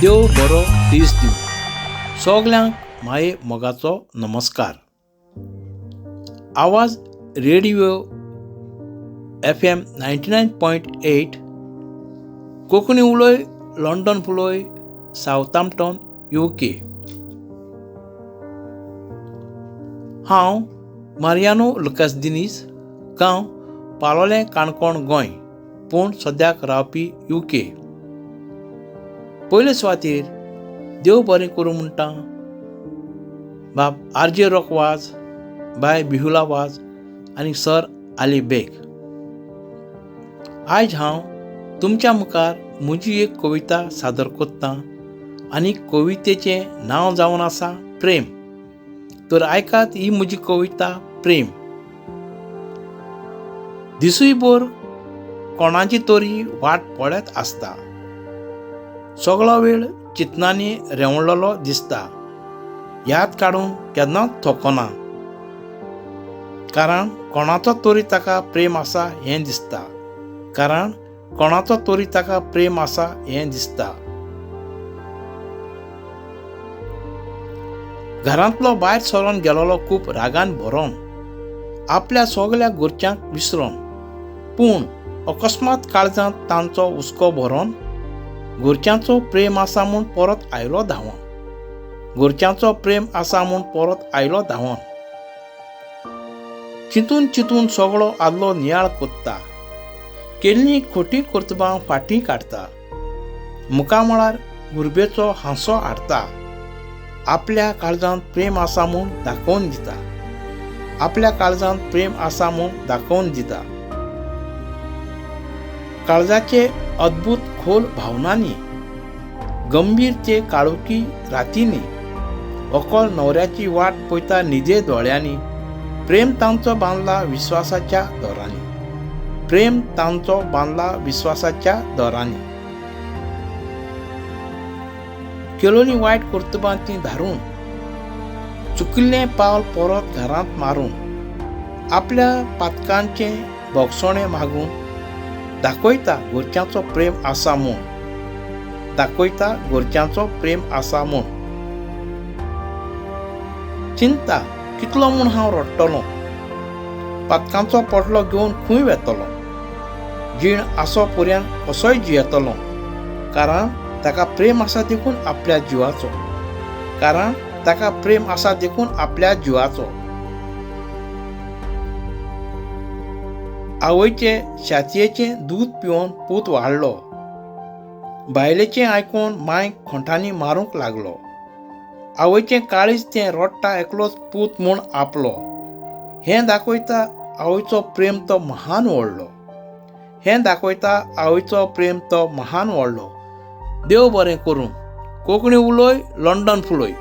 देव बरो दीस दिवं. सगल्यांक माये मोगाचो नमस्कार. आवाज रेडिओ FM 99.8, Konkani उलय, लंडन फुलय, सावथाम्पटन, UK. हांव मारियानो लुकास दिनीस, गांव पालोलें, काणकोण, गोंय, पूण सद्याक रावपी UK. पयले सुवातेर देव बरें करूं म्हणटा बाब आर जे रॉक वाज, बाय बिहुला वाज आनी सर आली बेग. आयज हांव तुमच्या मुखार म्हजी एक कविता सादर करतां आनी कवितेचें नांव जावन आसा प्रेम. तर आयकात ही म्हजी कविता प्रेम. दिसूय भर कोणाची तरी वाट पळयत आसता, सगळो वेळ चिंतनांनी रेंवळ्ळो दिसता, याद काडून केन्नाच थकना, कारण कोणाचो तरी ताका प्रेम आसा हें दिसता, कारण कोणाचो तरी ताका प्रेम आसा हें दिसता. घरांतलो भायर सरोन गेलोलो खूब रागान भरोन, आपल्या सगल्या घरच्यांक विसरोन, पूण अकस्मात काळजांत तांचो हुस्को भरोन घरच्यांचो प्रेम आसा म्हूण परत आयलो धांवन, घरच्यांचो प्रेम आसा म्हूण परत आयलो धांवन. चिंतून चिंतून सगळो आदलो नियाळ कोत्ता, केल्लीं खोटी कर्तुबां फाटीं काडटा, मुखामळार उर्बेचो हांसो हाडटा, आपल्या काळजांत प्रेम आसा म्हूण दाखोवन दिता, आपल्या काळजांत प्रेम आसा म्हूण दाखोवन दिता. काळजाचे अद्भुत खोल भावनांनी, गंभीर ते काळोखी रातींनी, अकल न्हवऱ्याची वाट पळयता न्हिदे दोळ्यांनी, प्रेम तांचो बांदला विस्वासाच्या दोरांनी, प्रेम तांचो बांदला विस्वासाच्या दोरांनी. केलोलीं वायट कर्तुबां तीं धारून, चुकिल्लें पावल परत घरांत मारून, आपल्या पातकांचें भोगसणें मागून दाखयता घरच्यांचो प्रेम आसा म्हूण, दाखयता घरच्यांचो प्रेम आसा म्हूण. चिंता कितलो म्हूण हांव रडटलो, पातकांचो पोटलो घेवन खंय वेतलो, जीण आसो पर्यंत कसोय जियेतलो, कारण ताका प्रेम आसा देखून आपल्या जिवाचो, कारण ताका प्रेम आसा देखून आपल्या जिवाचो. आवयचे छातयेचें दूद पिवन पूत वाडलो, बायलेचें आयकून मांयक खोंटांनी मारूंक लागलो, आवयचें काळीज तें रडटा एकलोच पूत म्हूण आपलो, हें दाखयता आवयचो प्रेम तो महान व्हडलो, हें दाखयता आवयचो प्रेम तो महान व्हडलो. देव बरें करूं. कोंकणी उलय, लंडन फुलय.